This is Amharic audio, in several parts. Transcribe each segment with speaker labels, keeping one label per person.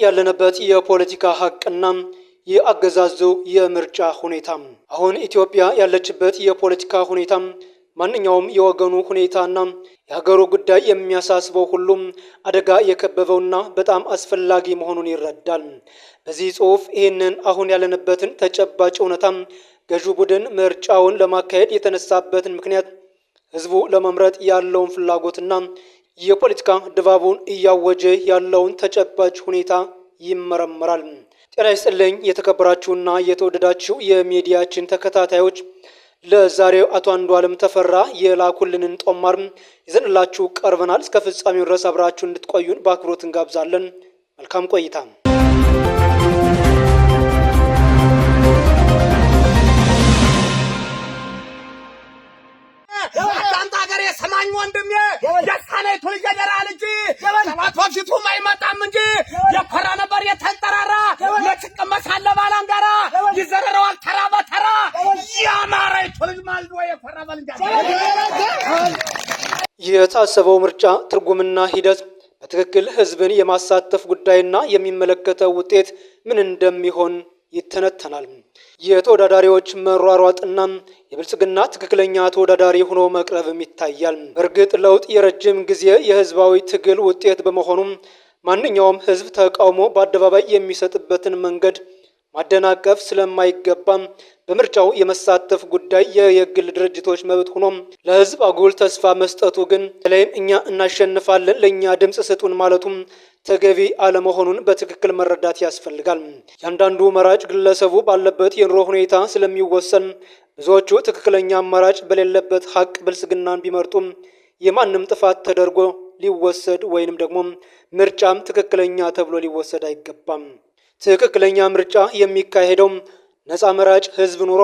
Speaker 1: ያለንበት የፖለቲካ ሀቅና የአገዛዙ የምርጫ ሁኔታ። አሁን ኢትዮጵያ ያለችበት የፖለቲካ ሁኔታ ማንኛውም የወገኑ ሁኔታና የሀገሩ ጉዳይ የሚያሳስበው ሁሉም አደጋ የከበበውና በጣም አስፈላጊ መሆኑን ይረዳል። በዚህ ጽሑፍ ይህንን አሁን ያለንበትን ተጨባጭ እውነታ፣ ገዢው ቡድን ምርጫውን ለማካሄድ የተነሳበትን ምክንያት፣ ህዝቡ ለመምረጥ ያለውን ፍላጎትና የፖለቲካ ድባቡን እያወጀ ያለውን ተጨባጭ ሁኔታ ይመረመራል። ጤና ይስጥልኝ የተከበራችሁና የተወደዳችሁ የሚዲያችን ተከታታዮች፣ ለዛሬው አቶ አንዱዓለም ተፈራ የላኩልንን ጦማር ይዘንላችሁ ቀርበናል። እስከ ፍጻሜው ድረስ አብራችሁ እንድትቆዩን በአክብሮት እንጋብዛለን። መልካም ቆይታ።
Speaker 2: አዳምጥ ሀገሬ ሰማኝ ወንድሜ፣ ደሳነይቱ ልጅ የደራ ልጅ ጠላት በፊቱም አይመጣም እንጂ የኮራ ነበር የተንጠራራ፣ መች ይቀመሳል ባላንጋራ፣ ይዘረረዋል ተራ በተራ፣ ያማረይቱ ልጅ ማልዶ የኮራ ባልንጀራ።
Speaker 1: የታሰበው ምርጫ ትርጉምና ሂደት፣ በትክክል ህዝብን የማሳተፍ ጉዳይና የሚመለከተው ውጤት ምን እንደሚሆን ይተነተናል። የተወዳዳሪዎች መሯሯጥና የብልጽግና ትክክለኛ ተወዳዳሪ ሆኖ መቅረብም ይታያል። በእርግጥ ለውጥ የረጅም ጊዜ የህዝባዊ ትግል ውጤት በመሆኑም ማንኛውም ህዝብ ተቃውሞ በአደባባይ የሚሰጥበትን መንገድ ማደናቀፍ ስለማይገባም በምርጫው የመሳተፍ ጉዳይ የግል ድርጅቶች መብት ሆኖም ለህዝብ አጉል ተስፋ መስጠቱ ግን፣ በተለይም እኛ እናሸንፋለን ለእኛ ድምፅ ስጡን ማለቱም ተገቢ አለመሆኑን በትክክል መረዳት ያስፈልጋል። ያንዳንዱ መራጭ ግለሰቡ ባለበት የኑሮ ሁኔታ ስለሚወሰን ብዙዎቹ ትክክለኛ አማራጭ በሌለበት ሀቅ ብልጽግናን ቢመርጡም የማንም ጥፋት ተደርጎ ሊወሰድ ወይንም ደግሞ ምርጫም ትክክለኛ ተብሎ ሊወሰድ አይገባም። ትክክለኛ ምርጫ የሚካሄደው ነፃ መራጭ ህዝብ ኑሮ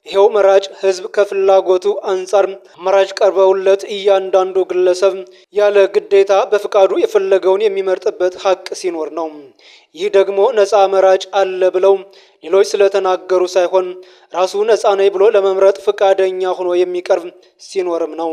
Speaker 1: ይሄው መራጭ ህዝብ ከፍላጎቱ አንጻር አማራጭ ቀርበውለት እያንዳንዱ ግለሰብ ያለ ግዴታ በፍቃዱ የፈለገውን የሚመርጥበት ሀቅ ሲኖር ነው። ይህ ደግሞ ነፃ መራጭ አለ ብለው ሌሎች ስለተናገሩ ሳይሆን ራሱ ነፃ ነኝ ብሎ ለመምረጥ ፍቃደኛ ሆኖ የሚቀርብ ሲኖርም ነው።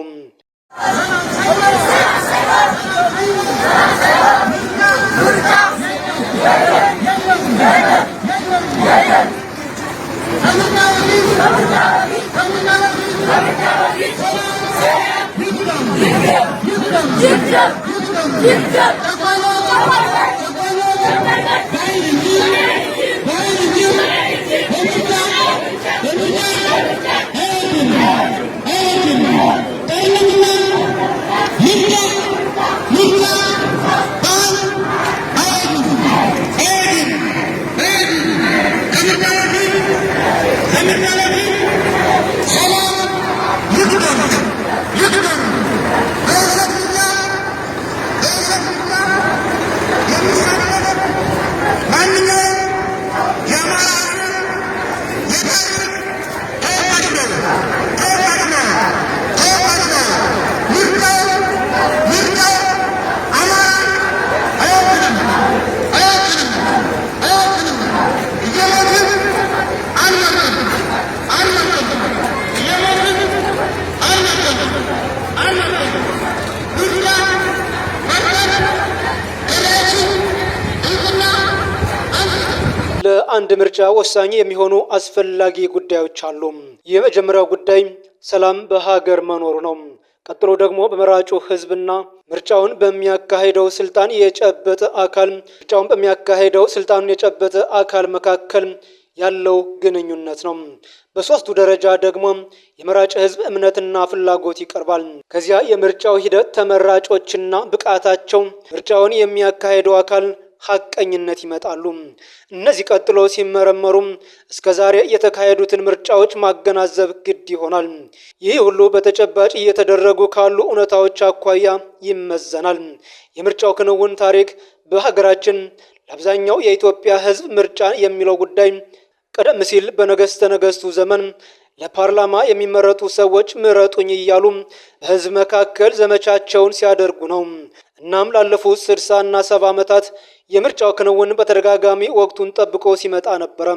Speaker 1: ለአንድ ምርጫ ወሳኝ የሚሆኑ አስፈላጊ ጉዳዮች አሉ። የመጀመሪያው ጉዳይ ሰላም በሀገር መኖሩ ነው። ቀጥሎ ደግሞ በመራጩ ህዝብና ምርጫውን በሚያካሂደው ስልጣን የጨበጠ አካል ምርጫውን በሚያካሂደው ስልጣኑን የጨበጠ አካል መካከል ያለው ግንኙነት ነው። በሶስቱ ደረጃ ደግሞ የመራጭ ህዝብ እምነትና ፍላጎት ይቀርባል። ከዚያ የምርጫው ሂደት ተመራጮችና ብቃታቸው፣ ምርጫውን የሚያካሂደው አካል ሀቀኝነት ይመጣሉ። እነዚህ ቀጥሎ ሲመረመሩ እስከ ዛሬ የተካሄዱትን ምርጫዎች ማገናዘብ ግድ ይሆናል። ይህ ሁሉ በተጨባጭ እየተደረጉ ካሉ እውነታዎች አኳያ ይመዘናል። የምርጫው ክንውን ታሪክ በሀገራችን ለአብዛኛው የኢትዮጵያ ህዝብ ምርጫ የሚለው ጉዳይ ቀደም ሲል በነገስተ ነገስቱ ዘመን ለፓርላማ የሚመረጡ ሰዎች ምረጡኝ እያሉ በህዝብ መካከል ዘመቻቸውን ሲያደርጉ ነው። እናም ላለፉት 60 እና 70 ዓመታት የምርጫው ክንውን በተደጋጋሚ ወቅቱን ጠብቆ ሲመጣ ነበረ።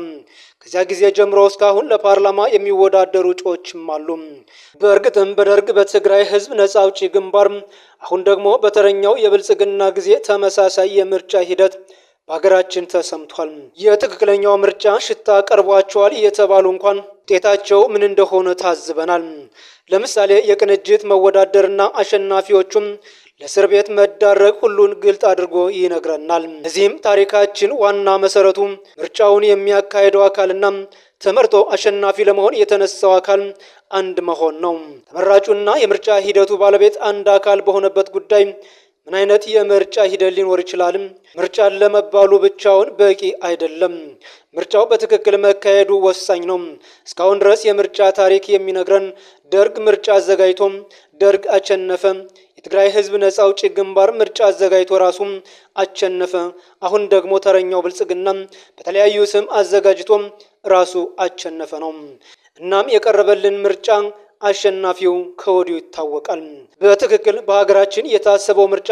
Speaker 1: ከዚያ ጊዜ ጀምሮ እስካሁን ለፓርላማ የሚወዳደሩ እጩዎችም አሉ። በእርግጥም በደርግ በትግራይ ህዝብ ነጻ አውጪ ግንባር፣ አሁን ደግሞ በተረኛው የብልጽግና ጊዜ ተመሳሳይ የምርጫ ሂደት በሀገራችን ተሰምቷል። የትክክለኛው ምርጫ ሽታ ቀርቧቸዋል እየተባሉ እንኳን ውጤታቸው ምን እንደሆነ ታዝበናል። ለምሳሌ የቅንጅት መወዳደርና አሸናፊዎቹም ለእስር ቤት መዳረግ ሁሉን ግልጥ አድርጎ ይነግረናል። እዚህም ታሪካችን ዋና መሰረቱ ምርጫውን የሚያካሂደው አካልና ተመርጦ አሸናፊ ለመሆን የተነሳው አካል አንድ መሆን ነው። ተመራጩና የምርጫ ሂደቱ ባለቤት አንድ አካል በሆነበት ጉዳይ ምን አይነት የምርጫ ሂደት ሊኖር ይችላል? ምርጫን ለመባሉ ብቻውን በቂ አይደለም። ምርጫው በትክክል መካሄዱ ወሳኝ ነው። እስካሁን ድረስ የምርጫ ታሪክ የሚነግረን ደርግ ምርጫ አዘጋጅቶ ደርግ አቸነፈ። የትግራይ ሕዝብ ነጻ አውጪ ግንባር ምርጫ አዘጋጅቶ ራሱም አቸነፈ። አሁን ደግሞ ተረኛው ብልጽግና በተለያዩ ስም አዘጋጅቶ ራሱ አቸነፈ ነው። እናም የቀረበልን ምርጫ አሸናፊው ከወዲሁ ይታወቃል። በትክክል በሀገራችን የታሰበው ምርጫ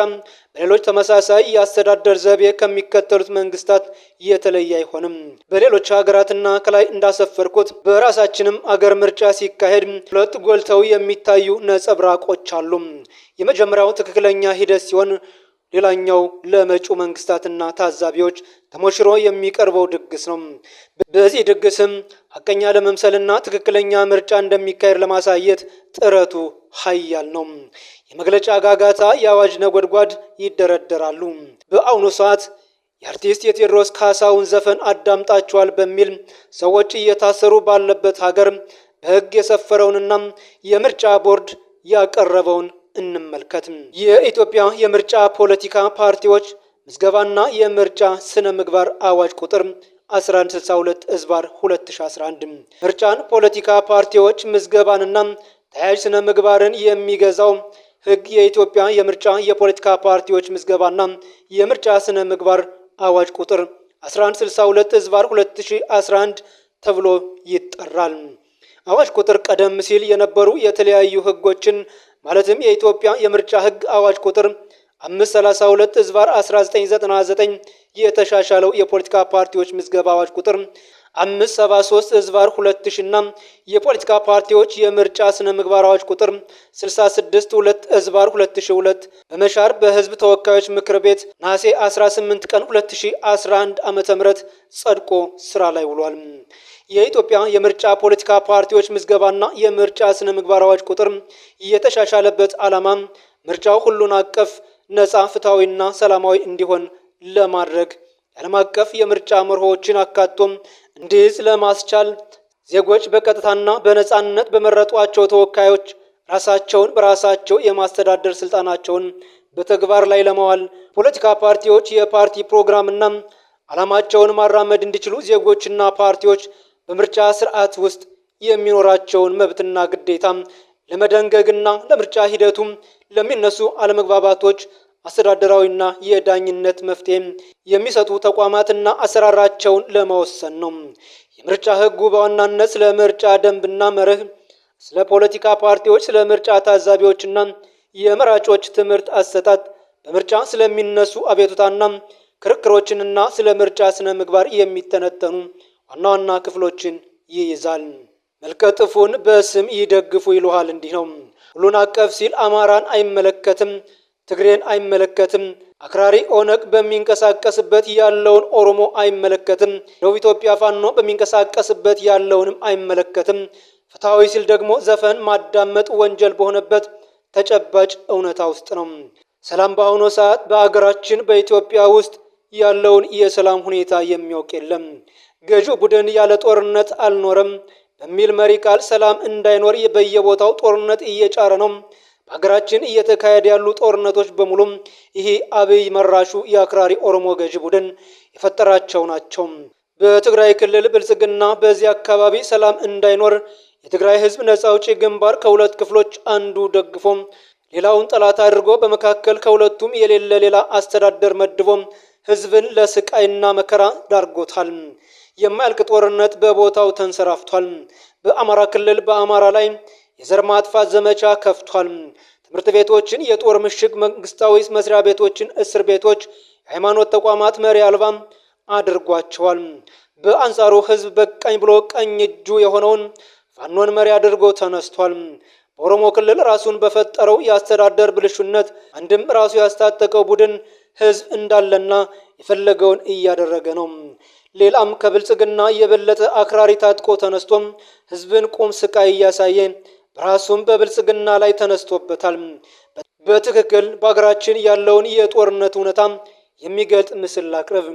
Speaker 1: በሌሎች ተመሳሳይ የአስተዳደር ዘይቤ ከሚከተሉት መንግስታት የተለየ አይሆንም። በሌሎች ሀገራትና ከላይ እንዳሰፈርኩት በራሳችንም አገር ምርጫ ሲካሄድ ሁለት ጎልተው የሚታዩ ነጸብራቆች አሉ። የመጀመሪያው ትክክለኛ ሂደት ሲሆን፣ ሌላኛው ለመጪው መንግስታትና ታዛቢዎች ተሞሽሮ የሚቀርበው ድግስ ነው። በዚህ ድግስም ሀቀኛ ለመምሰልና ትክክለኛ ምርጫ እንደሚካሄድ ለማሳየት ጥረቱ ሀያል ነው። የመግለጫ ጋጋታ፣ የአዋጅ ነጎድጓድ ይደረደራሉ። በአሁኑ ሰዓት የአርቲስት የቴዎድሮስ ካሳሁን ዘፈን አዳምጣቸዋል በሚል ሰዎች እየታሰሩ ባለበት ሀገር በሕግ የሰፈረውንና የምርጫ ቦርድ ያቀረበውን እንመልከት። የኢትዮጵያ የምርጫ ፖለቲካ ፓርቲዎች ምዝገባና የምርጫ ስነ ምግባር አዋጅ ቁጥር 1162 እዝባር 2011 ምርጫን፣ ፖለቲካ ፓርቲዎች ምዝገባንና ተያያዥ ስነ ምግባርን የሚገዛው ሕግ የኢትዮጵያ የምርጫ የፖለቲካ ፓርቲዎች ምዝገባና የምርጫ ስነ ምግባር አዋጅ ቁጥር 1162 እዝባር 2011 ተብሎ ይጠራል። አዋጅ ቁጥር ቀደም ሲል የነበሩ የተለያዩ ሕጎችን ማለትም የኢትዮጵያ የምርጫ ሕግ አዋጅ ቁጥር 532 እዝባር 1999፣ የተሻሻለው የፖለቲካ ፓርቲዎች ምዝገባ አዋጅ ቁጥር 573 እዝባር 2000 እና የፖለቲካ ፓርቲዎች የምርጫ ስነ ምግባር አዋጅ ቁጥር 66 2 እዝባር 2002 በመሻር በሕዝብ ተወካዮች ምክር ቤት ነሐሴ 18 ቀን 2011 ዓ.ም ጸድቆ ስራ ላይ ውሏል። የኢትዮጵያ የምርጫ ፖለቲካ ፓርቲዎች ምዝገባና የምርጫ ስነ ምግባር አዋጅ ቁጥር የተሻሻለበት ዓላማ ምርጫው ሁሉን አቀፍ፣ ነጻ፣ ፍትሐዊና ሰላማዊ እንዲሆን ለማድረግ፣ የዓለም አቀፍ የምርጫ መርሆችን አካቶም እንዲይዝ ለማስቻል፣ ዜጎች በቀጥታና በነጻነት በመረጧቸው ተወካዮች ራሳቸውን በራሳቸው የማስተዳደር ስልጣናቸውን በተግባር ላይ ለማዋል፣ ፖለቲካ ፓርቲዎች የፓርቲ ፕሮግራምና ዓላማቸውን ማራመድ እንዲችሉ፣ ዜጎችና ፓርቲዎች በምርጫ ስርዓት ውስጥ የሚኖራቸውን መብትና ግዴታ ለመደንገግና ለምርጫ ሂደቱም ለሚነሱ አለመግባባቶች አስተዳደራዊና የዳኝነት መፍትሄ የሚሰጡ ተቋማትና አሰራራቸውን ለመወሰን ነው። የምርጫ ሕጉ በዋናነት ስለ ምርጫ ደንብና መርህ፣ ስለ ፖለቲካ ፓርቲዎች፣ ስለ ምርጫ ታዛቢዎችና የመራጮች ትምህርት አሰጣጥ፣ በምርጫ ስለሚነሱ አቤቱታና ክርክሮችንና ስለ ምርጫ ስነ ምግባር የሚተነተኑ ዋና ዋና ክፍሎችን ይይዛል። መልከጥፉን በስም ይደግፉ ይሉሃል። እንዲህ ነው። ሁሉን አቀፍ ሲል አማራን አይመለከትም፣ ትግሬን አይመለከትም፣ አክራሪ ኦነግ በሚንቀሳቀስበት ያለውን ኦሮሞ አይመለከትም፣ ደቡብ ኢትዮጵያ ፋኖ በሚንቀሳቀስበት ያለውንም አይመለከትም። ፍትሐዊ ሲል ደግሞ ዘፈን ማዳመጥ ወንጀል በሆነበት ተጨባጭ እውነታ ውስጥ ነው። ሰላም በአሁኑ ሰዓት በአገራችን በኢትዮጵያ ውስጥ ያለውን የሰላም ሁኔታ የሚያውቅ የለም። ገዢው ቡድን ያለ ጦርነት አልኖረም በሚል መሪ ቃል ሰላም እንዳይኖር በየቦታው ጦርነት እየጫረ ነው። በሀገራችን እየተካሄደ ያሉ ጦርነቶች በሙሉም ይህ አብይ መራሹ የአክራሪ ኦሮሞ ገዢ ቡድን የፈጠራቸው ናቸው። በትግራይ ክልል ብልጽግና በዚህ አካባቢ ሰላም እንዳይኖር የትግራይ ሕዝብ ነጻ አውጪ ግንባር ከሁለት ክፍሎች አንዱ ደግፎ ሌላውን ጠላት አድርጎ በመካከል ከሁለቱም የሌለ ሌላ አስተዳደር መድቦ ሕዝብን ለስቃይና መከራ ዳርጎታል። የማያልቅ ጦርነት በቦታው ተንሰራፍቷል። በአማራ ክልል በአማራ ላይ የዘር ማጥፋት ዘመቻ ከፍቷል። ትምህርት ቤቶችን የጦር ምሽግ፣ መንግስታዊ መስሪያ ቤቶችን እስር ቤቶች፣ የሃይማኖት ተቋማት መሪ አልባ አድርጓቸዋል። በአንጻሩ ህዝብ በቃኝ ብሎ ቀኝ እጁ የሆነውን ፋኖን መሪ አድርጎ ተነስቷል። በኦሮሞ ክልል ራሱን በፈጠረው የአስተዳደር ብልሹነት አንድም ራሱ ያስታጠቀው ቡድን ህዝብ እንዳለና የፈለገውን እያደረገ ነው። ሌላም ከብልጽግና የበለጠ አክራሪ ታጥቆ ተነስቶም ህዝብን ቁም ስቃይ እያሳየ በራሱም በብልጽግና ላይ ተነስቶበታል። በትክክል በሀገራችን ያለውን የጦርነት እውነታ የሚገልጥ ምስል ላቅርብ።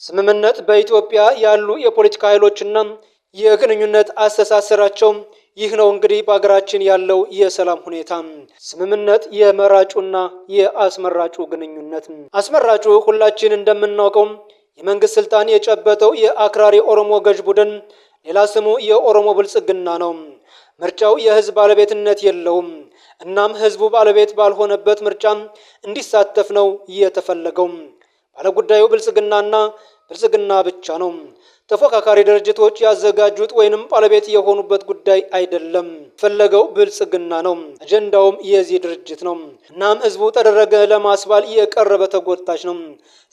Speaker 1: ስምምነት በኢትዮጵያ ያሉ የፖለቲካ ኃይሎችና የግንኙነት አስተሳሰራቸው ይህ ነው። እንግዲህ በሀገራችን ያለው የሰላም ሁኔታ ስምምነት የመራጩና የአስመራጩ ግንኙነት። አስመራጩ ሁላችን እንደምናውቀው የመንግስት ስልጣን የጨበጠው የአክራሪ ኦሮሞ ገዥ ቡድን ሌላ ስሙ የኦሮሞ ብልጽግና ነው። ምርጫው የህዝብ ባለቤትነት የለውም። እናም ህዝቡ ባለቤት ባልሆነበት ምርጫ እንዲሳተፍ ነው የተፈለገው። ባለጉዳዩ ብልጽግናና ብልጽግና ብቻ ነው። ተፎካካሪ ድርጅቶች ያዘጋጁት ወይንም ባለቤት የሆኑበት ጉዳይ አይደለም። ፈለገው ብልጽግና ነው። አጀንዳውም የዚህ ድርጅት ነው። እናም ህዝቡ ተደረገ ለማስባል የቀረበ ተጎታች ነው።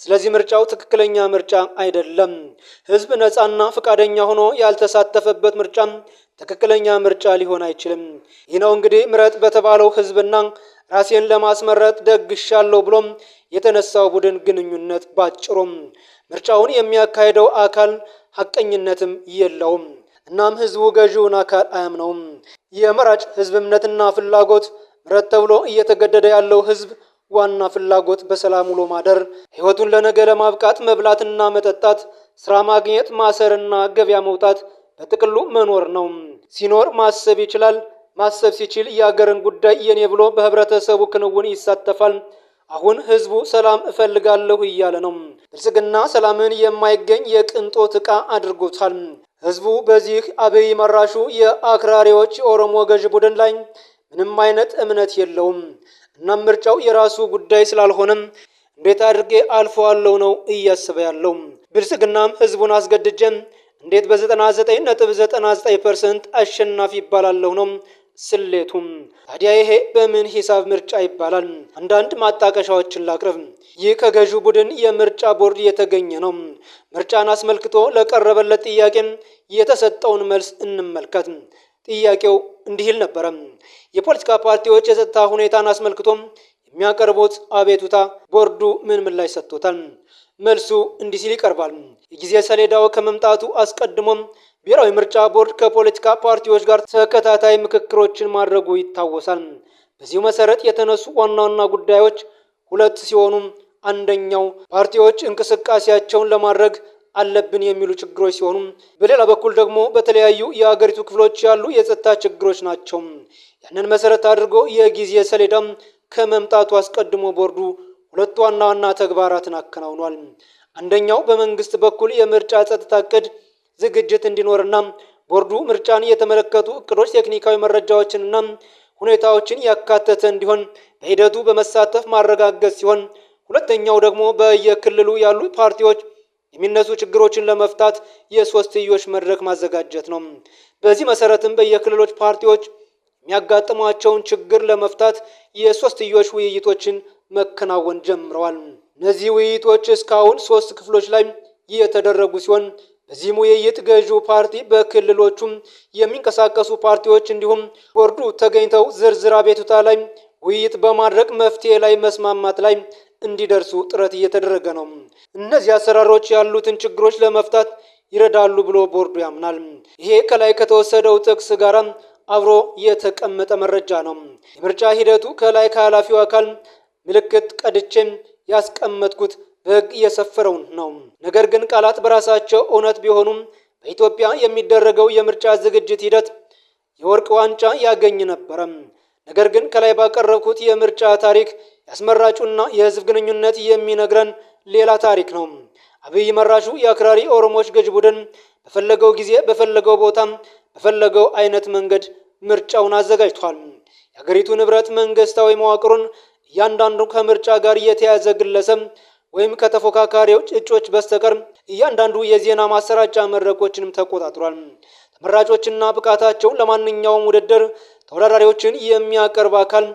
Speaker 1: ስለዚህ ምርጫው ትክክለኛ ምርጫ አይደለም። ህዝብ ነፃና ፈቃደኛ ሆኖ ያልተሳተፈበት ምርጫ ትክክለኛ ምርጫ ሊሆን አይችልም። ይህ ነው እንግዲህ ምረጥ በተባለው ህዝብና ራሴን ለማስመረጥ ደግሻለሁ ብሎም የተነሳው ቡድን ግንኙነት ባጭሩም። ምርጫውን የሚያካሂደው አካል ሐቀኝነትም የለውም። እናም ህዝቡ ገዢውን አካል አያምነውም። የመራጭ ህዝብ እምነትና ፍላጎት ምረጥ ተብሎ እየተገደደ ያለው ህዝብ ዋና ፍላጎት በሰላም ውሎ ማደር፣ ህይወቱን ለነገ ለማብቃት መብላትና መጠጣት፣ ስራ ማግኘት፣ ማሰርና ገበያ መውጣት፣ በጥቅሉ መኖር ነው። ሲኖር ማሰብ ይችላል። ማሰብ ሲችል የአገርን ጉዳይ የኔ ብሎ በህብረተሰቡ ክንውን ይሳተፋል። አሁን ህዝቡ ሰላም እፈልጋለሁ እያለ ነው። ብልጽግና ሰላምን የማይገኝ የቅንጦት ዕቃ አድርጎታል። ህዝቡ በዚህ አብይ መራሹ የአክራሪዎች የኦሮሞ ገዥ ቡድን ላይ ምንም አይነት እምነት የለውም። እናም ምርጫው የራሱ ጉዳይ ስላልሆነም እንዴት አድርጌ አልፈዋለሁ ነው እያሰበ ያለው። ብልጽግናም ህዝቡን አስገድጀም እንዴት በ99.99% አሸናፊ ይባላለሁ ነው ስሌቱም። ታዲያ ይሄ በምን ሂሳብ ምርጫ ይባላል? አንዳንድ ማጣቀሻዎችን ላቅርብ። ይህ ከገዢው ቡድን የምርጫ ቦርድ የተገኘ ነው። ምርጫን አስመልክቶ ለቀረበለት ጥያቄ የተሰጠውን መልስ እንመልከት። ጥያቄው እንዲህ ይል ነበረ። የፖለቲካ ፓርቲዎች የጸጥታ ሁኔታን አስመልክቶ የሚያቀርቡት አቤቱታ ቦርዱ ምን ምላሽ ሰጥቶታል? መልሱ እንዲህ ሲል ይቀርባል። የጊዜ ሰሌዳው ከመምጣቱ አስቀድሞም ብሔራዊ ምርጫ ቦርድ ከፖለቲካ ፓርቲዎች ጋር ተከታታይ ምክክሮችን ማድረጉ ይታወሳል። በዚሁ መሰረት የተነሱ ዋና ዋና ጉዳዮች ሁለት ሲሆኑ፣ አንደኛው ፓርቲዎች እንቅስቃሴያቸውን ለማድረግ አለብን የሚሉ ችግሮች ሲሆኑ፣ በሌላ በኩል ደግሞ በተለያዩ የአገሪቱ ክፍሎች ያሉ የጸጥታ ችግሮች ናቸው። ያንን መሰረት አድርጎ የጊዜ ሰሌዳም ከመምጣቱ አስቀድሞ ቦርዱ ሁለት ዋና ዋና ተግባራትን አከናውኗል። አንደኛው በመንግስት በኩል የምርጫ ጸጥታ እቅድ ዝግጅት እንዲኖርና ቦርዱ ምርጫን የተመለከቱ እቅዶች፣ ቴክኒካዊ መረጃዎችንና ሁኔታዎችን ያካተተ እንዲሆን በሂደቱ በመሳተፍ ማረጋገጥ ሲሆን፣ ሁለተኛው ደግሞ በየክልሉ ያሉ ፓርቲዎች የሚነሱ ችግሮችን ለመፍታት የሶስትዮሽ መድረክ ማዘጋጀት ነው። በዚህ መሰረትም በየክልሎች ፓርቲዎች የሚያጋጥሟቸውን ችግር ለመፍታት የሶስትዮሽ ውይይቶችን መከናወን ጀምረዋል። እነዚህ ውይይቶች እስካሁን 3 ክፍሎች ላይ የተደረጉ ሲሆን፣ በዚህም ውይይት ገዢው ፓርቲ፣ በክልሎቹም የሚንቀሳቀሱ ፓርቲዎች እንዲሁም ቦርዱ ተገኝተው ዝርዝር አቤቱታ ላይ ውይይት በማድረግ መፍትሄ ላይ መስማማት ላይ እንዲደርሱ ጥረት እየተደረገ ነው። እነዚህ አሰራሮች ያሉትን ችግሮች ለመፍታት ይረዳሉ ብሎ ቦርዱ ያምናል። ይሄ ከላይ ከተወሰደው ጥቅስ ጋር አብሮ የተቀመጠ መረጃ ነው። የምርጫ ሂደቱ ከላይ ከኃላፊው አካል ምልክት ቀድቼ ያስቀመጥኩት በሕግ የሰፈረውን ነው። ነገር ግን ቃላት በራሳቸው እውነት ቢሆኑም በኢትዮጵያ የሚደረገው የምርጫ ዝግጅት ሂደት የወርቅ ዋንጫ ያገኝ ነበረ። ነገር ግን ከላይ ባቀረብኩት የምርጫ ታሪክ ያስመራጩና የህዝብ ግንኙነት የሚነግረን ሌላ ታሪክ ነው። አብይ መራሹ የአክራሪ ኦሮሞዎች ገዥ ቡድን በፈለገው ጊዜ፣ በፈለገው ቦታ፣ በፈለገው አይነት መንገድ ምርጫውን አዘጋጅቷል። የሀገሪቱ ንብረት መንግስታዊ መዋቅሩን እያንዳንዱ ከምርጫ ጋር የተያዘ ግለሰብ ወይም ከተፎካካሪዎች እጮች በስተቀር እያንዳንዱ የዜና ማሰራጫ መድረኮችንም ተቆጣጥሯል። ተመራጮችና ብቃታቸውን ለማንኛውም ውድድር ተወዳዳሪዎችን የሚያቀርብ አካል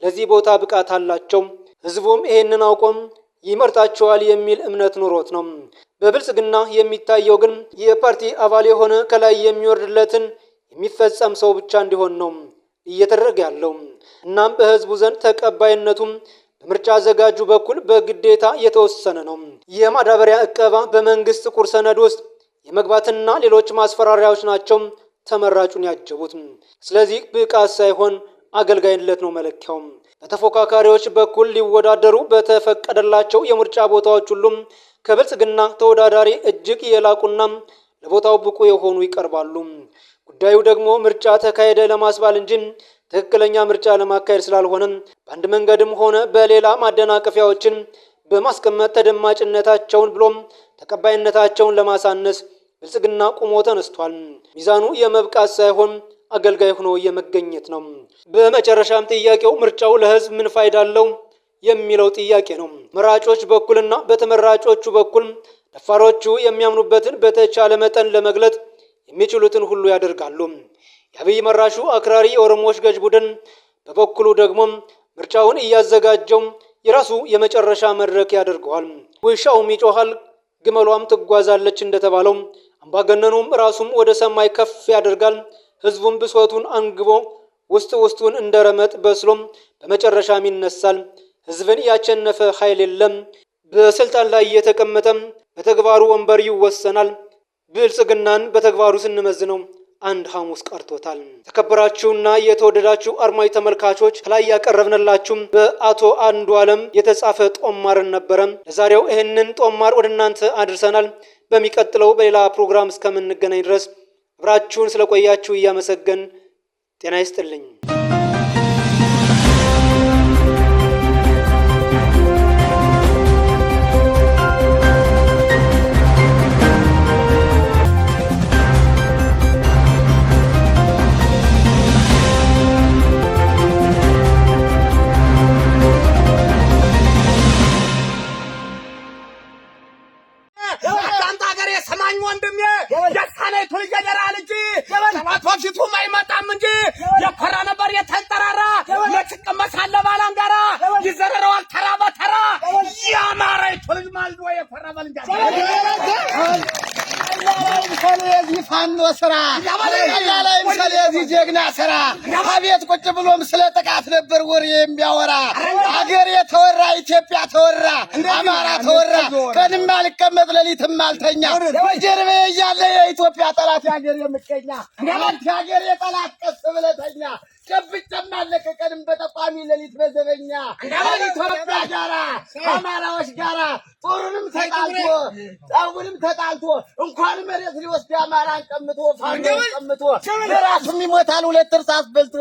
Speaker 1: ለዚህ ቦታ ብቃት አላቸው፣ ህዝቡም ይሄንን አውቆም ይመርጣቸዋል የሚል እምነት ኑሮት ነው። በብልጽግና የሚታየው ግን የፓርቲ አባል የሆነ ከላይ የሚወርድለትን የሚፈጸም ሰው ብቻ እንዲሆን ነው እየተደረገ ያለው። እናም በህዝቡ ዘንድ ተቀባይነቱም በምርጫ አዘጋጁ በኩል በግዴታ የተወሰነ ነው። የማዳበሪያ እቀባ በመንግስት ጥቁር ሰነድ ውስጥ የመግባትና ሌሎች ማስፈራሪያዎች ናቸው ተመራጩን ያጀቡት። ስለዚህ ብቃት ሳይሆን አገልጋይነት ነው መለኪያው። በተፎካካሪዎች በኩል ሊወዳደሩ በተፈቀደላቸው የምርጫ ቦታዎች ሁሉም ከብልጽግና ተወዳዳሪ እጅግ የላቁና ለቦታው ብቁ የሆኑ ይቀርባሉ። ጉዳዩ ደግሞ ምርጫ ተካሄደ ለማስባል እንጂ ትክክለኛ ምርጫ ለማካሄድ ስላልሆነ በአንድ መንገድም ሆነ በሌላ ማደናቀፊያዎችን በማስቀመጥ ተደማጭነታቸውን ብሎም ተቀባይነታቸውን ለማሳነስ ብልጽግና ቁሞ ተነስቷል። ሚዛኑ የመብቃት ሳይሆን አገልጋይ ሆኖ የመገኘት ነው። በመጨረሻም ጥያቄው ምርጫው ለሕዝብ ምን ፋይዳ አለው የሚለው ጥያቄ ነው። መራጮች በኩልና በተመራጮቹ በኩል ደፋሮቹ የሚያምኑበትን በተቻለ መጠን ለመግለጥ የሚችሉትን ሁሉ ያደርጋሉ። የአብይ መራሹ አክራሪ የኦሮሞዎች ገዥ ቡድን በበኩሉ ደግሞ ምርጫውን እያዘጋጀው የራሱ የመጨረሻ መድረክ ያደርገዋል። ውሻውም ይጮሃል፣ ግመሏም ትጓዛለች እንደተባለው አምባገነኑም ራሱም ወደ ሰማይ ከፍ ያደርጋል። ህዝቡም ብሶቱን አንግቦ ውስጥ ውስጡን እንደ ረመጥ በስሎም በመጨረሻም ይነሳል። ህዝብን ያቸነፈ ኃይል የለም። በስልጣን ላይ እየተቀመጠም በተግባሩ ወንበር ይወሰናል። ብልጽግናን በተግባሩ ስንመዝነው አንድ ሐሙስ ቀርቶታል። ተከበራችሁና የተወደዳችሁ አድማጭ ተመልካቾች፣ ከላይ ያቀረብንላችሁ በአቶ አንዱ ዓለም የተጻፈ ጦማርን ነበረ። ለዛሬው ይህንን ጦማር ወደ እናንተ አድርሰናል። በሚቀጥለው በሌላ ፕሮግራም እስከምንገናኝ ድረስ አብራችሁን ስለቆያችሁ እያመሰገን ጤና ይስጥልኝ።
Speaker 2: አዳምጥ ሀገሬ ሰማኝ ወንድሜ፣ የሳናይቱ ልጅ የደራ ልጅ ጠላት በፊቱም አይመጣም እንጂ የኮራ ነበር የተንጠራራ፣ መች ይቀመሳል ባላንጋራ፣ ይዘረረዋል ተራ በተራ። የአማራይቱ ልጅ ማልዶ የኮራ ባልንጀራ።
Speaker 3: የዚህ ፋኖ ስራ ላይ ምሳሌ፣ የዚህ ጀግና ስራ፣ አቤት ቁጭ ብሎም ስለ ጥቃት ነበር ወሬ የሚያወራ። አገር የተወራ፣ ኢትዮጵያ ተወራ፣ አማራ ተወራ። ቀንም አልቀመጥ ሌሊትም አልተኛ፣ በጀርባዬ እያለ የኢትዮጵያ ጠላት፣ የአገር የምቀኛ፣ አንተ የአገር የጠላት ቀስ ብለህ ተኛ። ጨብጬም አለቀ ቀንም በጠቋሚ ሌሊት በዘበኛ። ኢትዮጵያ ጋራ አማራዎች ጋራ ጦሩንም ተጣልቶ ጠቡንም ተጣልቶ እንኳን መሬት ሊወስድ አማራን ቀምቶ፣ ፋኖን ቀምቶ ለራሱም ይሞታል። ሁለት እርሳስ በልቶ፣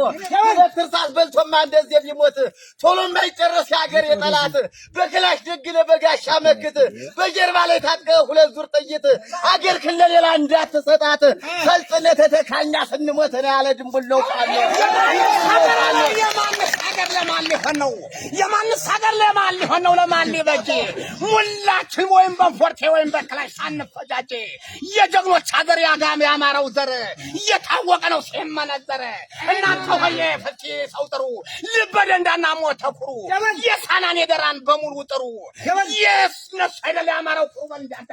Speaker 3: ሁለት እርሳስ በልቶማ እንደዚህ ቢሞት ቶሎ የማይጨረስ የሀገር የጠላት፣ በክላሽ ደግነ በጋሻ መክት፣ በጀርባ ላይ ታጥቀ ሁለት ዙር ጥይት፣ አገር ክለሌላ እንዳትሰጣት ሰልጥነ ተተካኛ ስንሞት ነው ያለ ድንቡለው ቃል።
Speaker 2: የማንስ ሀገር ለማን ሊሆን ነው? የማንስ ሀገር ለማን ሊሆን ነው? ለማን ሊበጅ? ሙላችን ወይም በፎርቴ ወይም በክላሽ ሳንፈጃጅ የጀግኖች ሀገር ያጋም ያማረው ዘር እየታወቀ ነው ሲመነዘር። እናንተ ሆዬ ፍቺ ሰው ጥሩ፣ ልበ ደንዳና ሞተ ኩሩ፣ የሳናን የደራን በሙሉ ጥሩ። የነሱ አይደለ ያማረው ኩሩ በል እንጂ አንተ።